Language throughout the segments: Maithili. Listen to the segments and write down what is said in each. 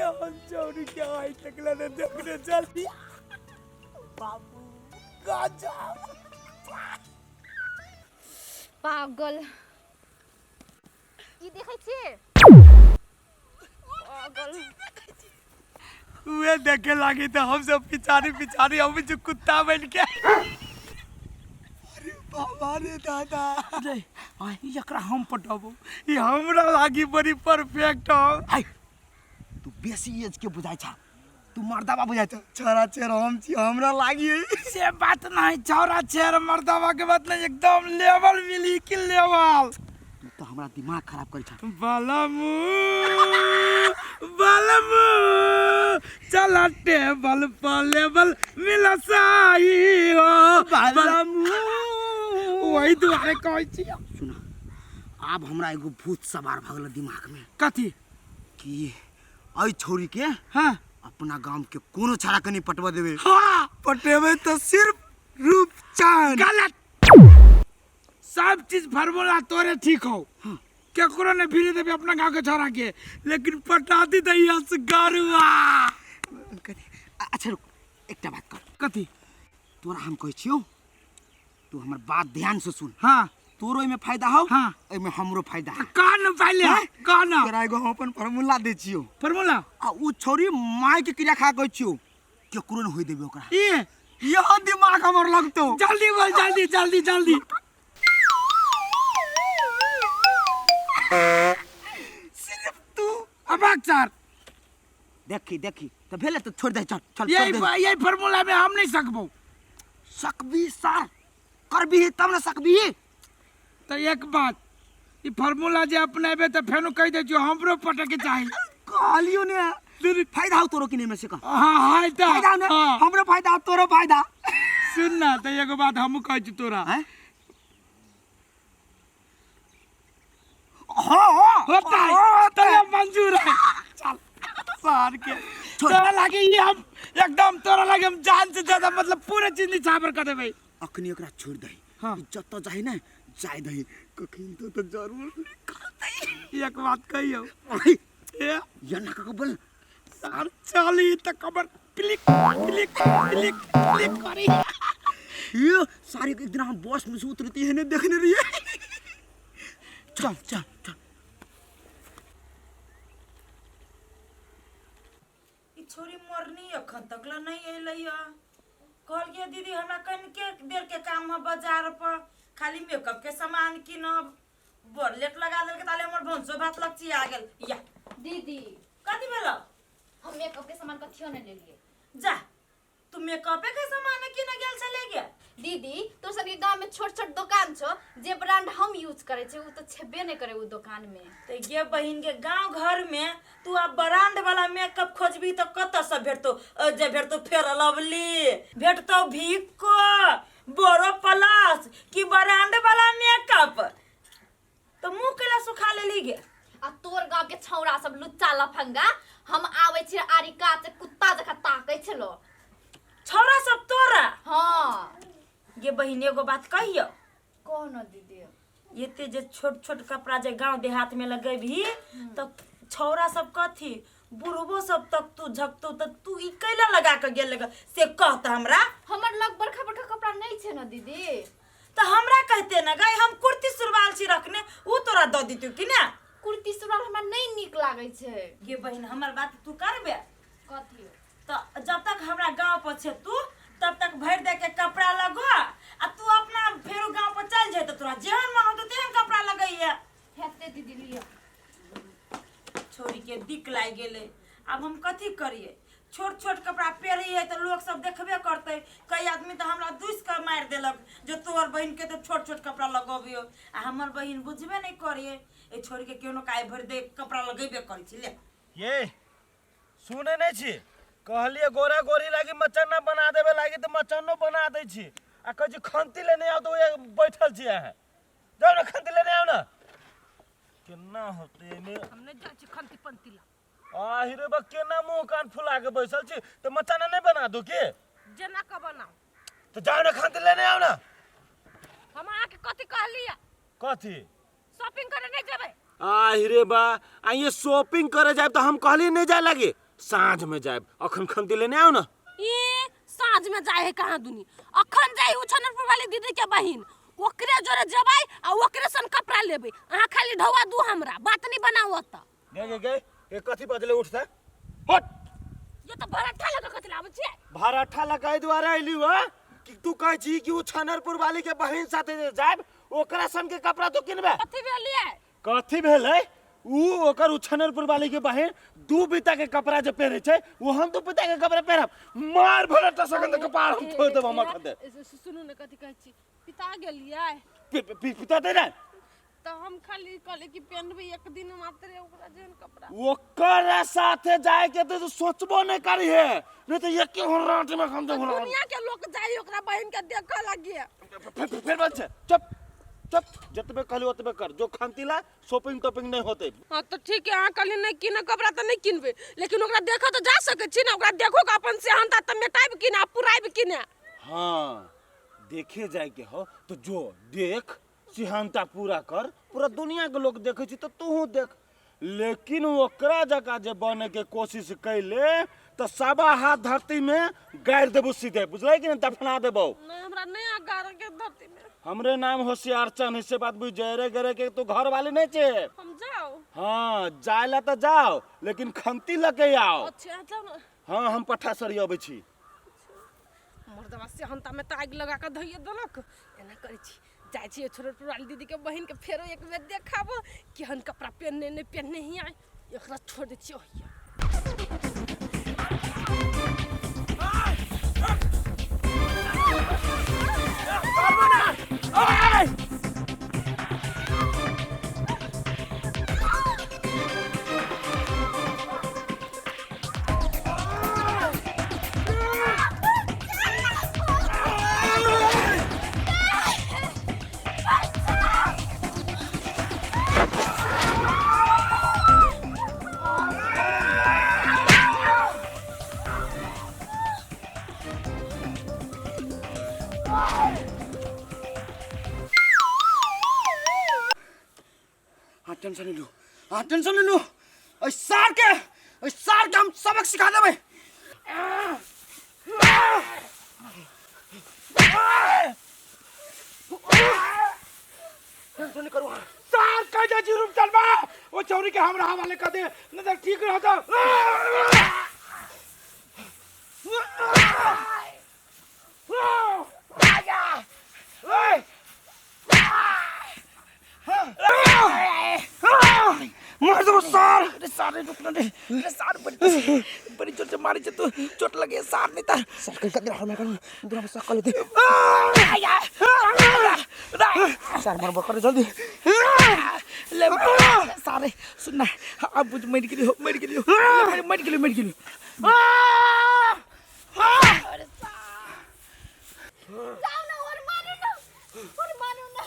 एहन छौरी के आइ तक ले ने देखने चली। बाबू गजब। पागल, ई देखै छियै पागल। उहे देखे लागी तो हम सब पिछाड़ी पिछाड़ी हम जो कुत्ता बन के। अरे बाबा रे दादा रे, एकरा हम पटबो, ई हमरा लागी बड़ी परफेक्ट हो। हाय, तू बेसी एज के बुझाइ छा, तू मर्दाबा बुझाइ छा। छोरा चेर हम छी, हमरा लागी से बात नहीं। छोरा चेर मर्दाबा के बात नहीं, एकदम लेवल मिली कि लेवल। तू तो हमरा दिमाग खराब करै छा। बलमू बलमू चला टेबल पर लेवल मिला साई हो बलमू, वही दुआरे कहै छी। सुन, आब हमरा एगो भूत सवार भऽ गेल दिमाग में। कथी? कि एहि छौरी के अपना गाम के कोनो छाड़ा के नहीं पटवा देबे। हाँ। पटेबे तो सिर्फ रूपचान। गलत, सब चीज फॉर्मूला तोरे ठीक हो। हाँ। केकरो ने फिरे देबे अपना गांव के छोरा के, लेकिन पटा दी त यस गरुआ। कथी? अच्छा रुक, एकटा बात कर। कथी? तोरा हम कहै छियौ, तू हमर बात ध्यान से सुन। हाँ। तोरो एहिमे फायदा हौ। हाँ। एहिमे हमरो फायदा है। कौन पहले? हैं? कौन? तोरा एगो हम अपन फार्मूला दै छियौ। फार्मूला? आ उ छौरी माय के क्रिया खा कहै छियौ, केकरो नहि होय देबै ओकरा। ई यह दिमाग हमर लगतौ। जल्दी बोल, जल्दी जल्दी जल्दी। सिर्फ तू अबाक सर। देखी देखी तो भेले तो छोड़ दे, चल चल। यही छोड़ दे। यही फार्मूला में हम नहीं सकबो। सकबी सर, करबी तब ना सकबी। तो एक बात, ई फार्मूला जे अपनेबे तो फेनो कह दे जो हमरो पटे के चाही। कहलियो ने फायदा हो तोरो कि नहीं में से कह। हाँ हाँ तो फायदा ने। हाँ। हमरो फायदा तोरो फायदा। सुन ना, तो एगो बात हमहू कहै छी तोरा। हैं? हाँ, हाँ। होता है। हाँ, तो ये मंजूर है, चल सार के छोड़। तोरा लागे ये हम एकदम तोरा लागे हम जान से ज्यादा, मतलब पूरे चीज निछावर कर देबै। अखनी एकरा छोड़ दही। हाँ। ई जतऽ जाही ने जाय दही, कखन तो जरूर निकलतै। एक बात कहियो। अहि, ए ये ना कक बोल। सार चली त कमर क्लिक क्लिक क्लिक क्लिक करी। ये सारी एक दिन हम बस में से उतरती है ने देखने रहिए। चल चल चल। ई छोरी मरनी अखन तक ला नहीं अयलै है। कहलियै दीदी हमरा कनिके देर के काम है बाजार पर, खाली मेकअप के सामान कीनब। बड़ लेट लगा देलकै, ताले हमर भनसो भात लपचिया गेल। या दीदी। कथी भेलौ? हम मेकअप के सामान कथियो नहीं लेलिए। जा, तू मेकअपे के सामान किन गेल छले गे? दीदी, तोर सबके गांव में छोट छोट दुकान छो, जे ब्रांड हम यूज करे छे उ तो छेबे नहीं करे उ दुकान में। तो गे बहिन के गांव घर में तू अब ब्रांड वाला मेकअप खोजबी तो कत से भेटतो? जे भेटतो फेयर लवली, भेटतो भिको, बोरो प्लस की ब्रांड वाला मेकअप। तो मुंह केला सुखा लेली गे? आ तोर गांव के छौड़ा सब लुच्चा लफंगा, हम आवे छी आरी कात से कुत्ता जखा ताकै छलो। छौड़ा सब तोरा? हाँ। गे बहिन एगो बात कहियो। कौन दीदी? एते जे छोट छोट कपड़ा जे गांव देहात में लगेबही तो छौड़ा सब कथी बुढ़बो सब तक तू झकतो, त तू ई कैला लगा के गेल से कह त हमरा। हमर लग बड़का बड़का कपड़ा नहीं छे न दीदी। त हमरा कहते न गई, हम कुर्ती सुरवाल छी रखने, उ तोरा द दितु कि ना? कुर्ती सुरवाल हमरा नहीं नीक लागै छे। गे बहिन हमर बात तू करबे? कथी? त जब तक हमरा गांव पर छे तू तब तक भर दे के कपड़ा लगो, आ तू अपना फेरो गांव पर चल जाए त तोरा जेहन मन होतो तेहन कपड़ा लगैया। हेते दीदी लियो। छोरी के दिक लागि गेलै, आब हम कथी करिए? छोट छोट कपड़ा पहिरिए तऽ लोक सब देखबे करतै। कई आदमी तऽ हमरा दूसि कऽ मारि देलक जे तोहर बहिन के तऽ छोट छोट कपड़ा लगबियौ, आ हमर बहिन बुझबे नहि करिए। ए छोरी के केहनो काइ भरि दे कपड़ा लगेबे करै छी ले। ये सुनै नहि छी? कहलिए गोरा गोरी लागी मचन्ना बना देबे लागी तऽ मचन्नो बना दै छी, आ कहै छी खंती लेने आउ तऽ ओए बैठल छी अहाँ। जाउ ने खंती लेने आउ ने। केना होतै एहिमे? हम नहि जाइ छी खंती पंती ला। आ हीरो बा, केना मुंह कान फुला के बैसल छी? तऽ मचाना नहि बना दू की? जेना के बनाउ। तऽ जाउ ने खंती लेने आउ ने। हम अहाँके कथी कहलियै? कथी? शॉपिंग करे नहीं जेबै? आ हीरे बा, आ ये शॉपिंग करे जाए तऽ हम कहलिए नहीं जाए लागी। साँझ में जायब अखन खंती लेने आओ ना। ई साँझ में जाए है कहाँ दुनी, अखन जाए उ छनरपुर वाली दीदी के बहिन, ओकरे जोरे जबै आ ओकरे सन कपड़ा लेबै। अहाँ खाली ढौआ दू, हमरा बात नहीं बनाओ त। गे गे गे ये कथी बजले उठता हट। ये तो भरठा लगा कथी लाबै छियै? भरठा लगा दुआरे अइली हो कि तू कहै छी कि उ छनरपुर वाली के बहिन साथे जे जायब ओकरा सन के कपड़ा तू किनबे। कथी भेलियै? कथी भेलै? उ ओकर उ छनरपुर वाली के बहिन 2 बीता के कपड़ा जे पहिरे छै वो हम 2 बीता के कपड़ा पहिरब। मार भरठा सगन के कपार हम फोड़ देब हमर खदे। सुनू ने कथी कहै छी, पिता गेलियै? पिता दे ने तो हम खाली कहले कि पेनबे एक दिन मात्र ओकरा जेहन कपड़ा। ओकरा साथे जाए के तो सोचबो नहीं करी है, नहीं तो एक हुर्राट में हम तो हुर्राट। दुनिया के लोग जाई ओकरा बहिन के देखे लगिए। फिर बंद छे, चुप चुप, जतबे कहली ओतबे कर, जो खंती ला शॉपिंग टॉपिंग नहीं होते। हां तो ठीक है, अहाँ कहली नहीं किने कपड़ा तो नहीं किनबे, लेकिन ओकरा देखे तो जा सके छी ना, ओकरा देखो के अपन सेहनता त मेटाइब कि ना पुराइब कि ना। हां देखे जाए के हो तो जो देख सिहानता पूरा कर, पूरा दुनिया के लोग देखे छी तो तूहू देख, लेकिन ओकरा जका जे बने के कोशिश कैले तो सबा हाथ धरती में गाड़ देबो सीधे, बुझलै कि नहीं? दफना देबो। नहीं हमरा नहीं आ गाड़ के धरती में। हमरे नाम होशियार चन है, से बात बुझ जरे गरे के तू घर वाले नहीं छे। हम जाओ। हाँ जाए ला तो जाओ, लेकिन खंती लके आओ। अच्छा जाओ ना। हाँ हम पठा सरी अबै छी। मर्दवा से हंता में तो आगि लगा के धइए देलक। एना करै छी जाइ छी छोट वाली दीदी के बहिन के फेरो एक बेर देखाबो केहन कपड़ा पहनने नहीं पहनने ही आए, एकरा छोड़ दै छियै ओहिया। हाँ टेंशन नहीं लू, हाँ टेंशन नहीं लू, सार के हम सबक सिखा देबै। टेंशन नहीं करू। सार कह जा जी रूम चलबा, वो चौरी के हमरा हवाले कर दे, नहीं तो ठीक रहता। मार दो सार। अरे सार रे रुकना रे, अरे सार बड़ी बड़ी जोर से मारी तू, चोट लगे सार नहीं तार। सार कल कर हम कर दूरा बस कर लेते। सार मार कर जल्दी। ले सारे सुनना, अब बुझ मर गेली हो, मर गेली हो, मर गेली, मर गेली। अरे सार जाओ ना और मारू ना, और मारू ना।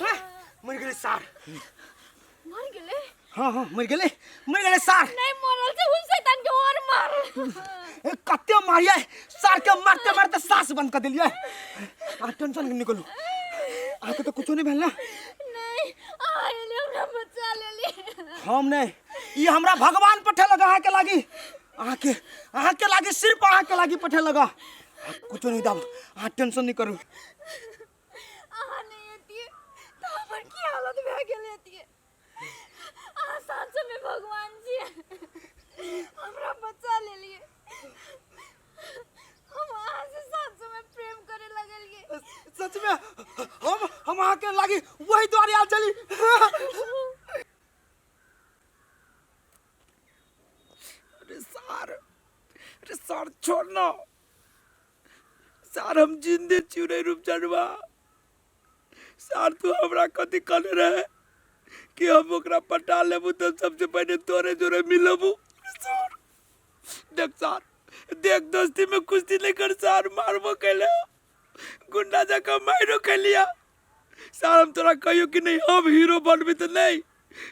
मर गेली सार। मर गेले? हाँ हाँ मर गेले, मर गेले सार। नहीं मरल से हुन शैतान के और मार। ए कते मारिए सार के, मारते मारते सांस बंद कर देलिए। आ टेंशन नहीं निकलू, आके तो कुछो नहीं भेल ना? नहीं आइले हमरा बचा लेली। हम नहीं, ई हमरा भगवान पठे लगा अहाँ के लागी, अहाँ के लागी, सिर्फ अहाँ के लागी पठे लगा। कुछो नहीं दाब, अहाँ टेंशन नहीं करू। अहाँ नहीं एतिए तो हमर की हालत भए गेल एतिए। अहाँ साँचो में भगवान जी हमरा बचा लेलिए। हम अहाँ से साँचो में प्रेम करे लगलिए। सच में हम अहाँ के लागी वही द्वारे आयल चली। अरे सार, अरे सार छोड़ ना सार, हम जिंदे छी रे रूप चढ़वा। सार तू हमरा कथी कहने रहे कि हम ओकरा पटा लेबू तो सबसे पहले तोरे जोरे मिलबू। सार देख, सार देख, दोस्ती में कुश्ती नहीं कर सार, मारबो कैले गुंडा जका मारो कैलिया। सार हम तोरा कहियो कि नहीं हम हीरो बनबी तो नहीं,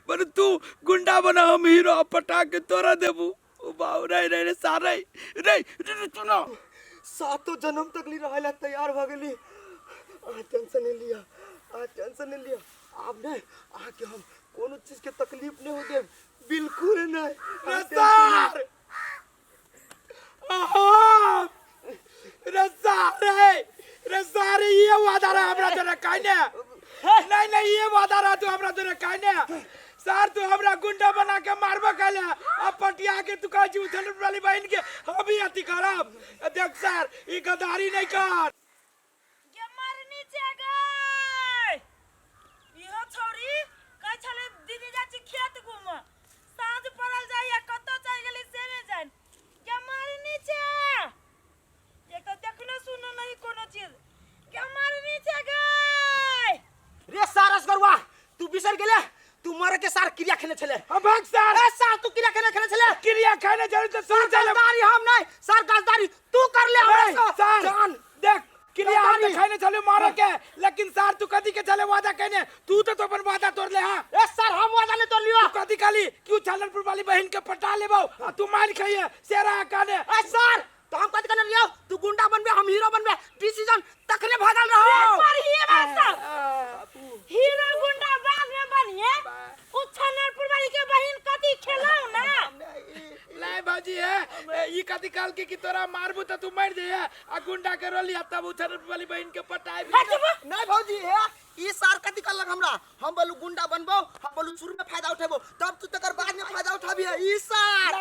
पर तू गुंडा बना, हम हीरो पटा के तोरा देबू। ओ बाबू रे रे रे सार रे रे रे सुनो, सातों जन्म तक ली रहला तैयार भ गेली। आ टेंशन नहीं लिया, आ टेंशन नहीं लिया। आब नहीं आके हम कोनो चीज के तकलीफ नहीं हो देब, बिल्कुल नहीं। रे सार काहे नहीं नहीं ये वादा रहा तू हमरा तोरे काहे सर तू हमरा गुंडा बना के मारबो काले अब पटिया के तू कहै छी उछल वाली बहन के हम भी अथी करब। देख सर ई गद्दारी नहीं कर। गे मरनी छे गै, इहो छौरी कहै छलै दीदी जाइ छी खेत घूमऽ, साँझ पड़ल जाइए कतऽ चलि गेलै से नहि जानि। गे मरनी छे, एक तऽ देखनो सुनो नहीं कोनो चीज। गे मरनी छे गै। रे सारस गरुआ तू बिसर गेले, तू मरे के सार क्रिया खेने छले। हम भाग सर। ए सार तू क्रिया खेने खेने छले। क्रिया खेने छले तो सर गद्दारी हम नहीं, सर गद्दारी तू कर ले हमरा से। सर जान देख क्रिया हम गद्दारी। खेने छले मारे के, लेकिन सर तू कथी के छले वादा केने, तू तो अपन वादा तोड़ ले। हां ए सर हम वादा नहीं तोड़ लियो। तू कथी कहली क्यों छलनपुर वाली बहन के पटा लेबो आ तू मार खाइए सेरा काने। ए सर तो हम कथी कहने लियो, तू गुंडा बनबे हम हीरो बनबे, डिसीजन तखने भागल रहो। पर ही बात सब हीरो गुंडा बाद में बनिए, उ छनरपुर वाली के बहन कथी खेलाउ ना। नहीं भाजी है ई कथी कहल के कि तोरा मारबू त तू मर जाइए आ गुंडा के रोलिया तब उ छनरपुर वाली बहन के पटाई। नहीं भौजी है ई सार कथी कहलक हमरा, हम बोलू गुंडा बनबो, हम बोलू शुरू में फायदा उठेबो तब तू तकर बाद में फायदा उठाबी। ई सार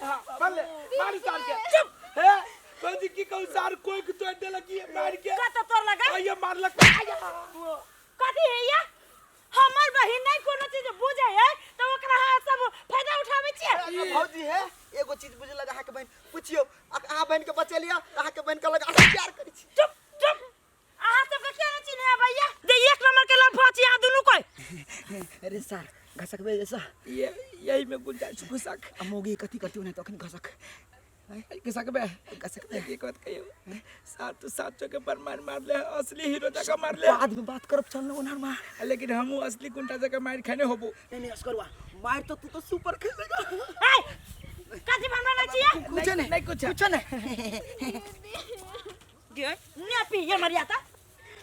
हां बल्ले मार सार के चुप हे भौजी की कहू सार कोई के तोड़ देलक ये मार के कत तोड़ लगा आइए मारलक। कथी है या हमर बहिन नहीं कोनो चीज बुझे है त ओकरा हाथ सब फायदा उठाबै छियै। भौजी है एगो चीज बुझे लगा अहाँ के बहिन, पूछियो अहाँ बहिन के बचेलिया अहाँ के बहिन के लगा अहाँ प्यार करै छी। चुप चुप अहाँ सब के किया नहीं चिन्हे भैया जे एक नंबर के लफुआ छी अहाँ दुनू कोई। अरे सर घसकबे जैसा ये यही में गुंजाइश घुसक मोगी कथी करती नहीं तो अखन घसक घसकबे घसकबे। एक बात कहियो सात तो सात चौके पर मार मार ले असली हीरो जका मार ले। बाद में बात करब चल ना ओनहर मार, लेकिन हमहू असली गुंडा जका मार खाने होबो। नहीं नहीं असगरुआ मार तो तू तो सुपर खेलेगा। ए कथी बनबे ना छियै कुछ नहीं नहीं कुछ। कुछ नहीं। गे ने पी ये मरियाता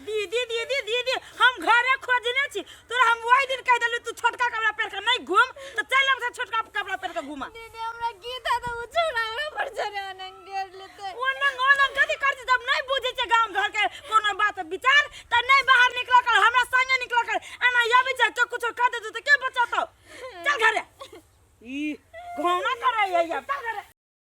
दीदी दीदी दीदी हम घरे खोजने छी तोरा, हम वही दिन कह देलु तू छोटका कपड़ा पहिर के नहीं घूम त चल हम छोटका कपड़ा पहिर के घूमा। दीदी हमरा की था त उ छोरा हमरा पर चढ़े अनंग डेर लेते। ओनंग ओनंग कथी कर छी जब नहीं बुझे छै गांव घर के कोनो बात विचार त नहीं बाहर निकल कर हमरा संगे निकल कर एना आबे छै के कुछो कह देतौ त के बचतौ। चल घरे ई घोना करे ये चल घरे।